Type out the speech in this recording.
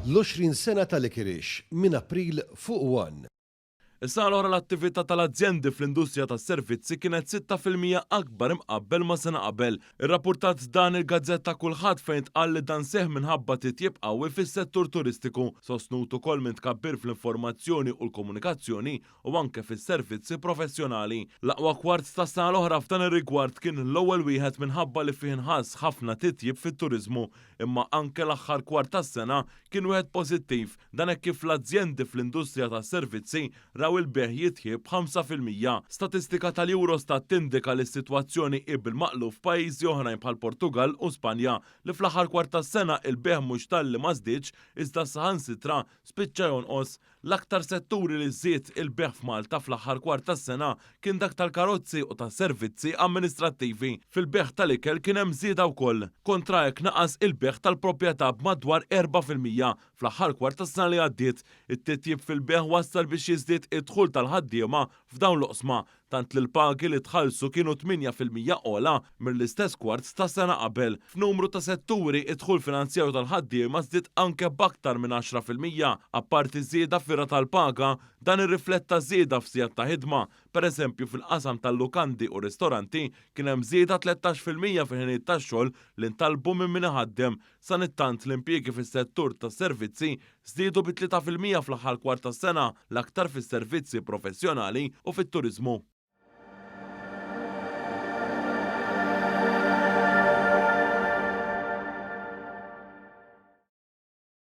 L-20 sena ta' Licorice minn April fuq One. Is-sena l-oħra l-attività tal-azjendi fl-industrija tas-servizzi kienet 6% akbar imqabbel ma' sena qabel. Irrappurtat dan il-gazzetta Kulħadd fejn tqal li dan seħħ minħabba titjib qawwi fis-settur turistiku, sostnut ukoll minn tkabbir fl-informazzjoni u l-komunikazzjoni u anke fis-servizzi professjonali. L-aqwa kwart tas-sena l-oħra f'dan ir-rigward kien l-ewwel wieħed minħabba li fih inħass ħafna titjib fit-turiżmu, imma anke l-aħħar kwart tas-sena kien wieħed pożittiv, dan hekk kif l-azjendi fl-industrija tas-servizzi raw il-bejgħ jitjieb b'5%. Statistika tal-Eurostat tindika li s-sitwazzjoni hi bil-maqlub f'pajjiżi oħrajn bħall-Portugall u Spanja li fl-aħħar kwart tas-sena il-bejgħ mhux talli ma żdiedx iżda saħansitra spiċċa jonqos. L-aktar setturi li żied il-bejgħ f'Malta fl-aħħar kwart tas-sena kien dak tal-karozzi u tas-servizzi amministrattivi. Fil-bejgħ tal-ikel kien hemm żieda wkoll. Kontra hekk naqas il-bejgħ tal-proprjetà b'madwar 4% fl-aħħar kwart tas-sena li għaddiet. It-titjib fil-bejgħ wassal biex jiżdied id-dħul tal-ħaddiema f'dawn l-oqsma, tant li l-pagi li tħallsu kienu 8% ogħla mill-istess kwart ta' sena qabel. F'numru ta' setturi, id-dħul finanzjarju tal-ħaddiema żdied anke b'aktar minn 10%. Apparti żieda fir-rata tal-paga, dan irrifletta żieda f'sigħat ta' ħidma. Pereżempju, fil-qasam tal-lukandi u ristoranti kien hemm żieda 13% fil-ħinijiet tax-xogħol li ntalbu minn min iħaddem. Sanittant, l-impjiegi fis-settur tas-servizzi żdiedu bi 3% fl-aħħar kwart tas-sena, l-aktar fis-servizzi professjonali u fit-turiżmu.